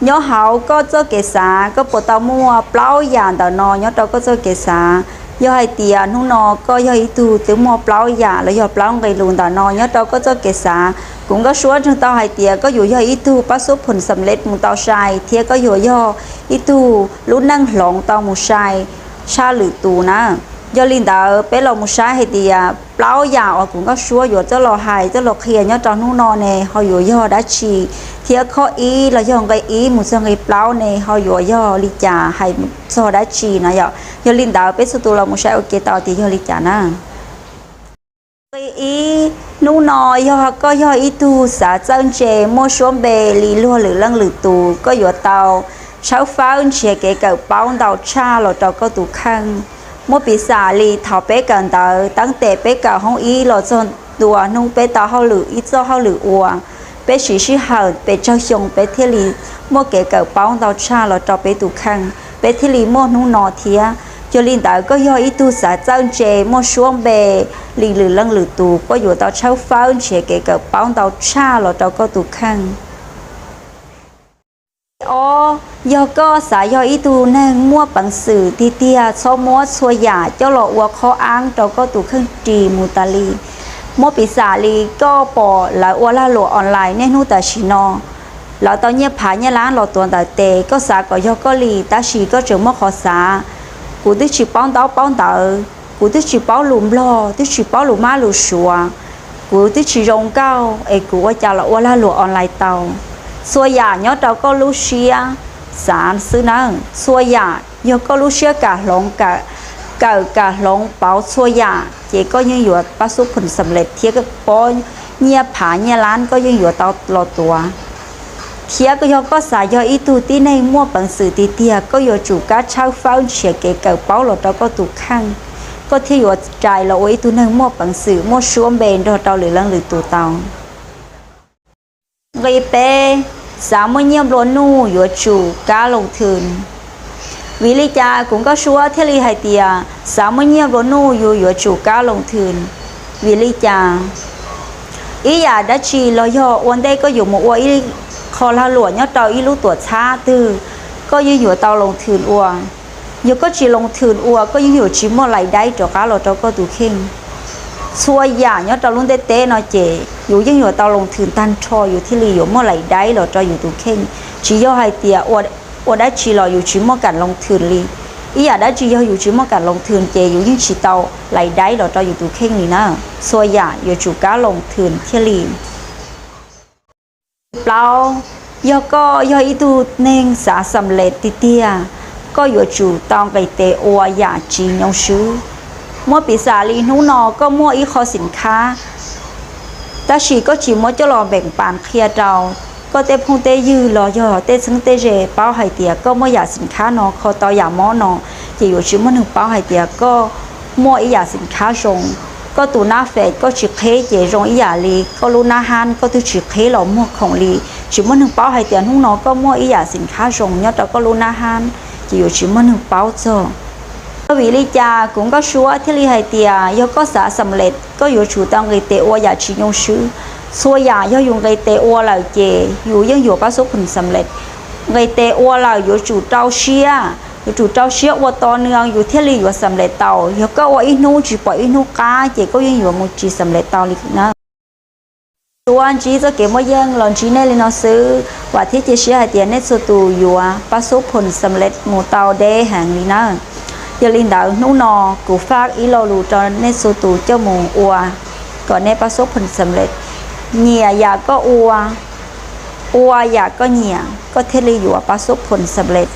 Nyob hauv koj txoj kev xav, koj puas tau muaj plaub yam ntawm no nyob rau koj txoj kev xav? Yog hais tias hnub no koj yog ib tug twb muaj plaub yam los yog plaub nqe lus ntawm no nyob rau koj txoj kev xav, kuv Nkauj Suab ntseeg tau hais tias koj yuav yog ib tug pab xub phom xam lej mus tau sai, thiab koj yuav yog ib tug lub neej hloov tau mus sai tshaj lwm tus na. Yog li ntawd peb los mus saib hais tias plaub yam uas kuv Nkauj Suab yuav txoj los hais txoj los qhia nyob rau hnub no ne ho yuav yog dab tsi, thiab khob ib los yog nqe ib mus txog nqe plaub ne ho yuav yog li cas, hais txog dab tsi na yom. Yog li ntawd peb txhua tus los mus saib ua ke tau tias yog li cas na. Nqe ib, hnub no yog koj yog ib tug xav txawj ntse muaj suab npe li luag lwm leej lwm tus, koj yuav tau tshawb fawb nrhiav kev kawm paub ntau tshaj los rau koj tus kheej. Muab piv xam li thaum peb kawm ntawv, teeb tes peb kawm hoob ib los txog ntua hnub peb tau hauj lwm ib txoj hauj lwm ua, peb siv sij hawm pes tsawg xyoo peb thiaj li muaj kev kawm paub ntau tshaj los rau peb tus kheej, peb thiaj li muaj hnub no thiab. Yog li ntawd koj yog ib tug xav txawj ntse muaj suab npe li lwm leej lwm tus, koj yuav tau tshawb fawb nrhiav kev kawm paub ntau tshaj los rau koj tus kheej. Ob, yog koj xav yog ib tug neeg muaj peev xwm tiag tiag txhob muab txhua yam coj los ua qhov aab rau koj tus kheej ris mus tas li. Muab piv xam li koj pom lawv ua lag luam online niaj hnub tam sim no, lawv tau nyiaj phav nyiaj lab los tuav ntawm tes, koj xav kom yog koj li tab sis koj tseem muaj qhov xav, kuv twb tsis paub ntaub paub ntawv, kuv twb tsis paub lus Nplog, twb tsis paub lus Mab lus Suav, kuv twb tsis zoo nkauj es kuv ua cas los ua lag luam online tau. Txhua yam nyob rau koj lub siab xav xwb nawb. Txhua yam yog koj lub siab kam hloov, kawm kam hloov pauv txhua yam ces koj yeej yuav pab xub phom xam lej thiab koj pob nyiaj phav nyiaj lab koj yeej yuav tau los tuav. Thiab yog koj xav yog ib tug tib neeg muaj peev xwm tiag tiag, koj yuav tsum kab tshawb fawb nrhiav kev kawm paub los rau koj tus kheej, koj thiaj yuav rais los ua ib tug neeg muaj peev xwm muaj suab npe nrog rau lwm leej lwm tus tau. Nqe peb, xav muaj nyiaj nplua nuj yuav tsum kab loos thwm. Vim li cas kuv Nkauj Suab thiaj li hais tias xav muaj nyiaj nplua nuj yus yuav tsum kab loos thwm? Vim li cas? Ib yam dab tsi los yog ua ntej koj yuav mus ua ib qho lag luam nyob rau ib lub tuam txhab twg, koj yeej yuav tau loos thwm ua. Yog koj tsis loos thwm ua koj yeej yuav tsis muaj lais daib rov qab los rau koj tus kheej. Txhua yam nyob rau lub ntiaj teb no ces yus yeej yuav tau loos thwm tag nrho yus thiaj li yuav muaj lais daib los rau yus tus kheej. Tsis yog hais tias ua dab tsi los yus tsis muaj kam loos thwm li. Ib yam dab tsi yog yus tsis muaj kam loos thwm ces yus yeej tsis tau lais daib los rau yus tus kheej li na. Txhua yam yuav tsum kab loos thwm thiaj li. Plaub, yog koj yog ib tug neeg xav xam lej tiag tiag, koj yuav tsum tau nqis tes ua yam tsis nyoo swb. Muab piv xam li hnub no koj muaj ib qho xim khab, tab sis koj tsis muab coj los npeem pas qhia rau koj tej phooj tej ywg los yog tej txheeb tej ze paub hais tias koj muaj yam xim khab no, kho tau yam mob no, ces yuav tsis muaj neeg paub hais tias koj muaj ib yam xim khab zoo. Koj tus nab fem koj tsis qheb ces zoo ib yam li koj lub nab hab koj twb tsis qheb los muag khoom li. Tsis muaj neeg paub hais tias hnub no koj muaj ib yam xim khab zoo nyob rau koj lub nab hab, ces yuav tsis muaj neeg paub txog. Yog vim li cas kuv Nkauj Suab thiaj li hais tias yog koj xav xam lej koj yuav tsum tau nqis tes ua yam tsis nyoo swb. Txhua yam yog yus nqis tes ua lawm ces yus yeej yuav pab xub phom xam lej. Nqis tes ua lawm yuav tsum rau siab, yuav tsum rau siab ua to nws yus thiaj li yuav xam lej tau. Yog koj ua ib hnub tsis pom ib hnub qab ces koj yeej yuav mus tsis xam lej tau li na. Suab ntsib txoj kev muaj yeej los ntsib nej li no xwb, vam thiab cia siab hais tias nej txhua tus yuav pab xub phom xam lej mus tau deb heev li na. Yog li ntawd hnub no kuv faj ib lo lus rau nej txhua tus coj mus ua kom nej pab xub phom xam lej. Nyiam yam koj ua, ua yam koj nyiam koj thiaj li yuav pab xub phom xam lej.